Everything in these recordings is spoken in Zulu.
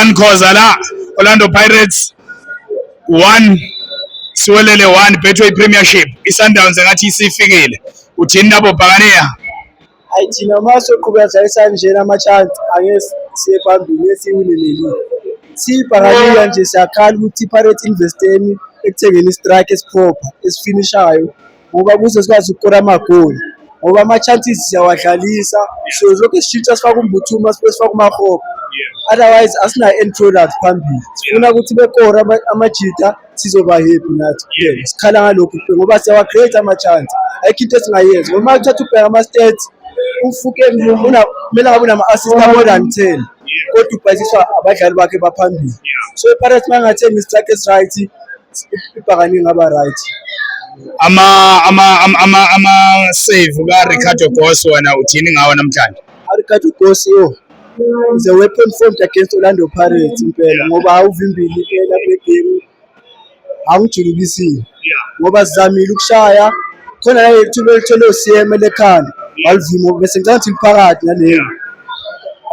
Ivan Khoza la, Orlando Pirates 1, Siwelele 1, Betway Premiership. ISundowns engathi isifikile. Uthini nabo Bhakaniya? Hayi, thina uma soqhubeka sidlalisa njena ama-chance, angeke siye phambili, ngeke siwine leli. Siyibhakaniya nje siyakhala ukuthi i-Pirates investeni ekuthengeni i-striker esi-proper esifinishayo, ngoba kuze sikwazi ukukora amagoli, ngoba ama-chances siyawadlalisa. Sizolokhu sishintsha, sifake uMbuthuma, sibuye sifake uMakgopa, otherwise asinayo end product phambili. Sifuna ukuthi bekore amajita, sizoba happy nathi kuphela. Sikhala ngalokhu kuphela ngoba siyawa-create ama-chance, ayikho into esingayenza. Ngoba uma uthatha ubheka ama-stats, uMofokeng kumele ngabe unama-assist more than 10, kodwa ubhayisiswa abadlali bakhe baphambili. So i-Pirates uma ingathenga i-striker esi-right, ibhakane ingaba right. Ama save ka Ricardo Goss, wena uthini ngawo namhlanje? Ricardo Goss, yo, is a weapon formed against Orlando Pirates impela, ngoba awuvimbile impela kule game, angijulukisile ngoba sizamile ukushaya khona la ithuba elithole uSiyeme lekhanda, walivima, bese ngicabanga ukuthi liphakathi naleyo.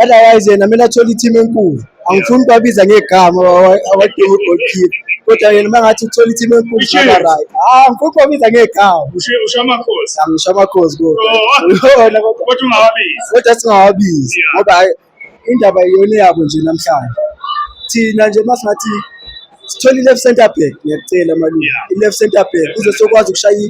Otherwise yena kumele athole i-team enkulu. Angifuni ukubabiza ngegama awadinga u-goalkeeper, kodwa yena uma ngathi uthola i-team enkulu singaba right. Ah, angifuni ukubabiza ngegama. Usho Amakhosi? Angisho Amakhosi kodwa. Oh. Yona kodwa. Kodwa ungawabizi. Kodwa singawabizi ngoba hhayi, indaba iyona yabo nje namhlanje. Thina nje masingathi sithole i-left center back, ngiyakucela malume, i-left center back kuze sokwazi ukushaya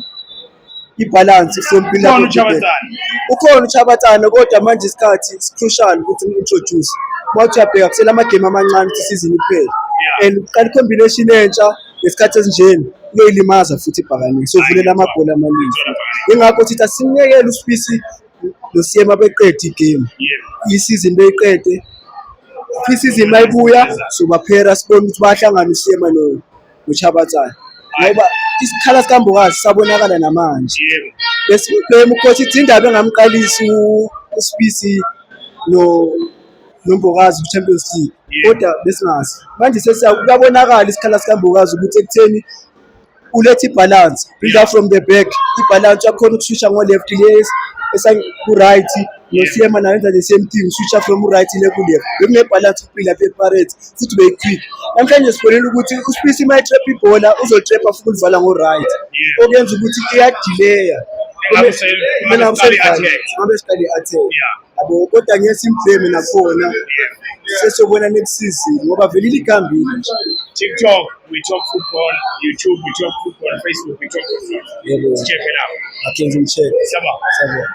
i-balance from Ukhona build up. uChabatsane. Ukhona uChabatsane, kodwa manje isikhathi is-crucial ukuthi umu-introduce. Uma uthi uyabheka, kusele amagame amancane ukuthi isizini iphele and uqala i-combination entsha ngesikhathi esinjeni kuyoyilimaza futhi ibhakaniya, sovulela amagoli amaningi. Ingakho sithi asimyekele uSibisi noSiyema beqede igame, isizini beyiqede. Pre-season mayibuya sobaphera, sibone ukuthi bayahlangana uSiyema noChabatsane, ngoba isikhala sikaMbokazi sabonakala namanje. Bese blame u-coach, ithi indaba engamqalisi uSibisi noMbokazi ku-Champions League, kodwa besingazi. Manje kuyabonakala isikhala sikaMbokazi ukuthi ekutheni uletha i-balance, build up from the back, i-balance uyakhona ukuswitcha ngo-left le ku-right, noSiyema naye wenza the same thing, switcha from u-right le ku-left. Bekune-balance ku-build up ye-Pirates futhi beyi-quick. Namhlanje sibonile ukuthi uSibisi uma etrap ibhola, uzolitrapha futhi ulivala ngo-right, okuyenza ukuthi iya-delaya. Ngabe siqala i-attack. Ngabe siqale i-attack yabo, kodwa ngeke sim-blame nakhona. Sesiyobona next season ngoba vele ilikambile nje. TikTok, we talk football. YouTube, we talk football. Facebook, we talk football. Yebo. Check it out. Akhe ngimcheck. Siyabonga. Siyabonga.